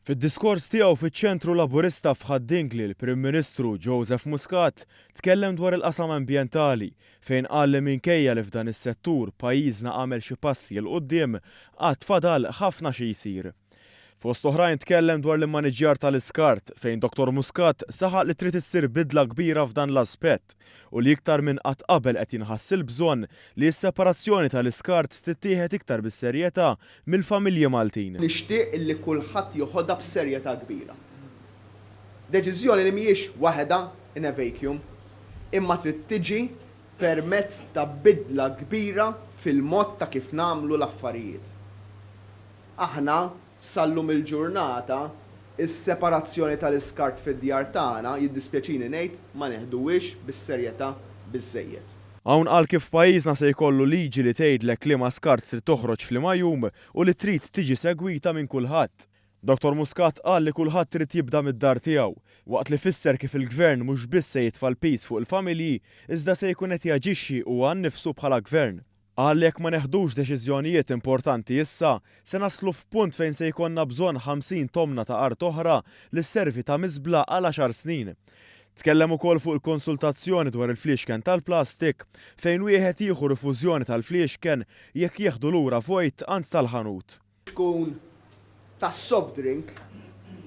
Fid-diskors tiegħu fiċ-Ċentru Laburista f'Ħad-Dingli l-Prim Ministru Joseph Muscat tkellem dwar il-qasam ambjentali fejn qal li minkejja li f'dan is-settur pajjiżna għamel xi passi 'l quddiem għad fadal ħafna xi jsir. Fost oħrajn tkellem dwar l-immaniġġjar tal-iskart fejn Dottor Muscat saħaq li trid issir bidla kbira f'dan l-aspett u li iktar minn qatt qabel qed jinħass il-bżonn li s-separazzjoni tal-iskart tittieħed iktar bis-serjetà mill-familji Maltin. Nixtieq illi kulħadd joħodha b'serjetà kbira. Deċiżjoni li mhijiex waħedha in a vacuum, imma trid tiġi permezz ta' bidla kbira fil-mod ta' kif nagħmlu l-affarijiet. Aħna, sal-lum il-ġurnata, is-separazzjoni tal-iskart fid-djar tagħna, jiddispjaċini ngħid, ma neħduhiex bis-serjetà biżżejjed. Hawn qal kif pajjiżna se jkollu liġi li tgħidlek liema skart trid toħroġ f'liema jum u li trid tiġi segwita minn kulħadd. Dottor Muscat qal li kulħadd irid jibda mid-dar tiegħu, waqt li fisser kif il-Gvern mhux biss se jitfa' l-piż fuq il-familji iżda se jkun qed jaġixxi huwa nnifsu bħala Gvern. Qal li jekk ma neħdux deċiżjonijiet importanti issa, se naslu f'punt fejn se jkollna bżonn 50 tomna ta' art oħra li sservi ta' miżbla għal għaxar snin. Tkellem ukoll fuq il-konsultazzjoni dwar il-fliexken tal-plastik, fejn wieħed jieħu rifużjoni tal-fliexken jekk jieħdu lura vojt għand tal-ħanut. Flixkun tas-soft drink,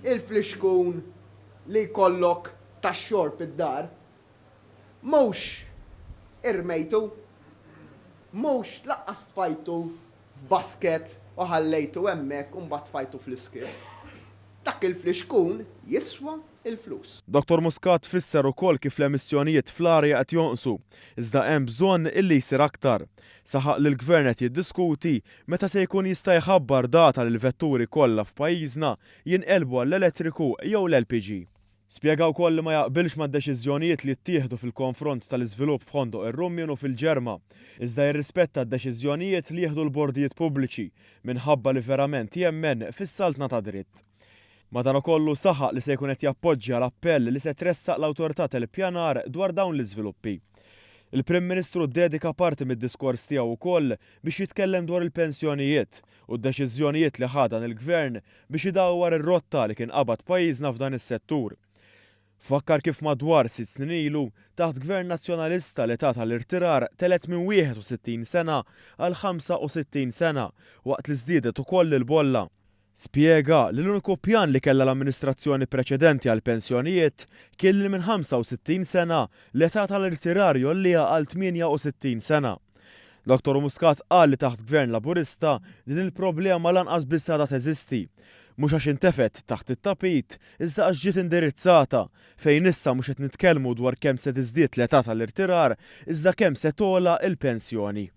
il-flixkun li jkollok tax-xorb id-dar, mhux irmejtu, mhux laqqas tfajtu f'basket u ħallejtu hemmhekk u mbagħad tfajtu fl-iskip. Dak il-flixkun jiswa l-flus. Dottor Muscat fisser ukoll kif l-emissjonijiet fl-arja qed jonqsu, iżda hemm bżonn illi jsir aktar. Saħaq li l-Gvern qed jiddiskuti meta se jkun jista' jħabbar data li l-vetturi kollha f'pajjiżna jinqelbu għall-elettriku jew l-LPG. Spjega wkoll li ma jaqbilx mad-deċiżjonijiet li ttieħdu fil-konfront tal-iżvilupp f'Ħondoq ir-Rummien u fil-Ġerma, iżda jirrispetta d-deċiżjonijiet li jieħdu l-bordijiet pubbliċi minħabba li verament jemmen fis-saltna tad-dritt. Madankollu saħaq li se jkun qed jappoġġja l-appell li se tressaq l-Awtorità tal-Ippjanar dwar dawn l-iżviluppi. Il-Prim Ministru ddedika parti mid-diskors tiegħu wkoll biex jitkellem dwar il-pensjonijiet u d-deċiżjonijiet li ħa dan il-Gvern biex idawwar ir-rotta li kien qabad pajjiżna f'dan is-settur. Fakkar kif madwar sitt snin ilu, taħt Gvern Nazzjonalista l-età tal-irtirar telgħet minn 61 sena għal 65 sena waqt li żdiedet ukoll il-bolla. Spjega li l-uniku pjan li kellha l-amministrazzjoni preċedenti għall-pensjonijiet kien li minn 65 sena l-età tal-irtirar jgħolliha għal 68 sena. Dottor Muscat qal li taħt Gvern Laburista din il-problema lanqas biss għadha teżisti. Mhux għax intefgħet taħt it-tapit, iżda għax ġiet indirizzata, fejn issa mhux qed nitkellmu dwar kemm se tiżdied l-età tal-irtirar, iżda kemm se togħla l-pensjoni.